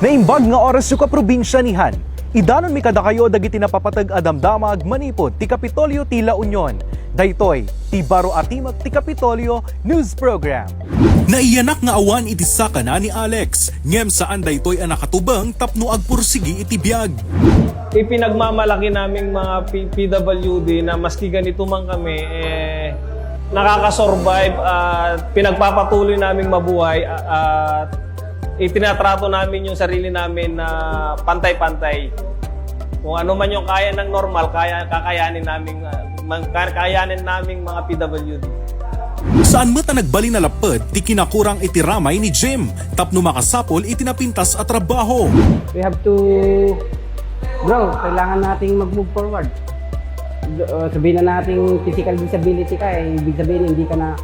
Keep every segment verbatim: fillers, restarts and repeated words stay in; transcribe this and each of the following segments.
Naimbag nga orasyo, kaprobinsianihan. Idanonmi kadakayo dagiti napapateg a damdamag manipud ti Kapitolyo ti La Union. Daytoy ti baro a timek ti Kapitolyo News Program. Naiyanak nga awan iti sakana ni Alex, ngem saan daytoy a nakatubeng tapno agpursigi iti biag. Ipinagmamalaki naming mga P-, P W D na maski ganito man kami, eh, nakakasurvive at pinagpapatuloy naming mabuhay, a-, at itinatrato namin yung sarili namin na pantay-pantay. Kung ano man yung kaya ng normal, kaya, kakayanin naming, ah, man-, kakayanin naming mga P W D. Saan met a nagbalin a lapped ti kinakurang iti ramay ni Jim tapno makasapul iti napintas a trabaho. We have to grow. Kailangan nating mag-move forward. Uh, sabihin na nating physical disability ka, eh, ibig sabihin hindi ka na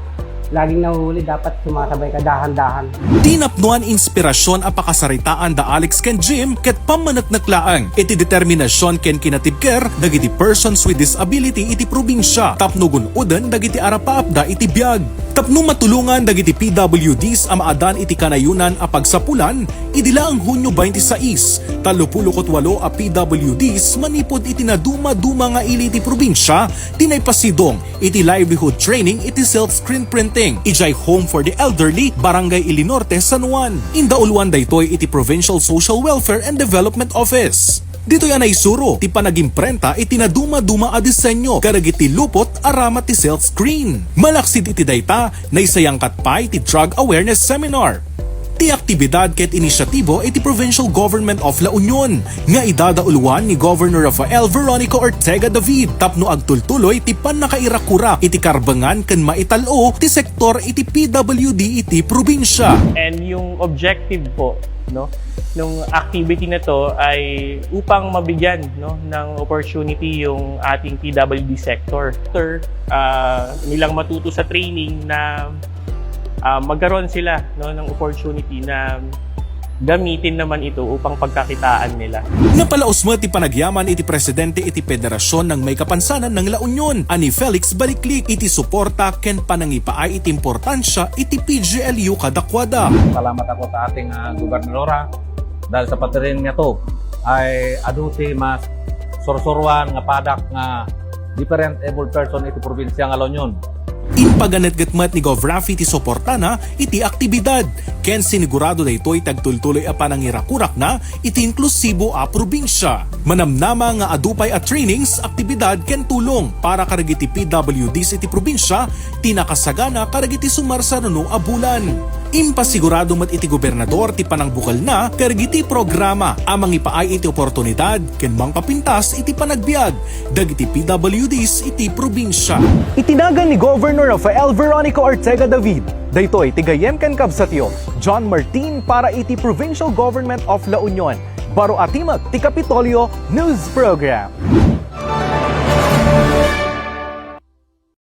laging nahuhuli, dapat sumasabay ka dahan-dahan. Tinapnoan inspirasyon a pakasaritaan da Alex ken Jim ket pammaneknek laeng iti determinasion ken kinatibker dagiti persons with disability iti probinsya tapno gun-oden dagiti arapaapda iti biag. Tapno matulongan dagiti P W Ds a maadan iti kanayonan a pagsapulan, idi laeng Hunio twenty-six, tallopulo ket walo a P W Ds manipud iti naduma-duma nga ili ti probinsya ti naipasidong iti livelihood training iti silk screen printing idiay Home for the Elderly, Barangay Ili Norte, San Juan. Indauluan daytoy iti Provincial Social Welfare and Development Office. Ditoy a naisuro ti panagimprenta iti naduma-duma a disenyo kadagiti lupot a rama ti silk screen. Malaksid iti dayta, naisayangkat pay ti drug awareness seminar. Ti aktibidad ket inisyatibo iti Provincial Government of La Union nga idadauluan ni Governor Rafael Veronica Ortega David tapno agtultuloy ti pannakairakurak iti karbengan ken maital-o ti sektor iti P W D iti probinsya. And yung objective po, no, nung activity na 'to ay upang mabigyan, no, ng opportunity yung ating P W D sector. After, ah, nilang matuto sa training na, ah, magkaroon sila, no, ng opportunity na gamitin naman ito upang pagkakitaan nila. Napalaus met ti panagyaman iti presidente iti Federasyon ng May Kapansanan ng La Union a ni Felix Baliklik iti suporta ken panangipaay iti importansya iti P G L U kadakuada. Salamat ako sa ating, ah, gobernadora dahil sa pati rin nga to ay adu ti mas sursuruan nga padak nga different abled person iti probinsya nga La Union. Impaganetget met ni Gov Raffy ti suportana iti aktibidad, ken sinigurado daytoy ti agtultuloy a panangirakurakna iti inklusibo a probinsya. Manamnama nga adu pay a trainings, aktibidad, ken tulong para kadagiti P W Ds iti probinsya ti nakasagana kadagiti sumarsaruno a bulan. Impasigurado met iti gobernador ti panangbukelna kadagiti programa a mangipaay iti oportunidad ken mangpapintas iti panagbiag dagiti P W Ds iti probinsya. Iti nagan ni Governor Rafael Veronica Ortega David, daytoy ti gayyem ken kabsatyo, John Martin, para iti Provincial Government of La Union. Baro a timek ti Kapitolyo News Program.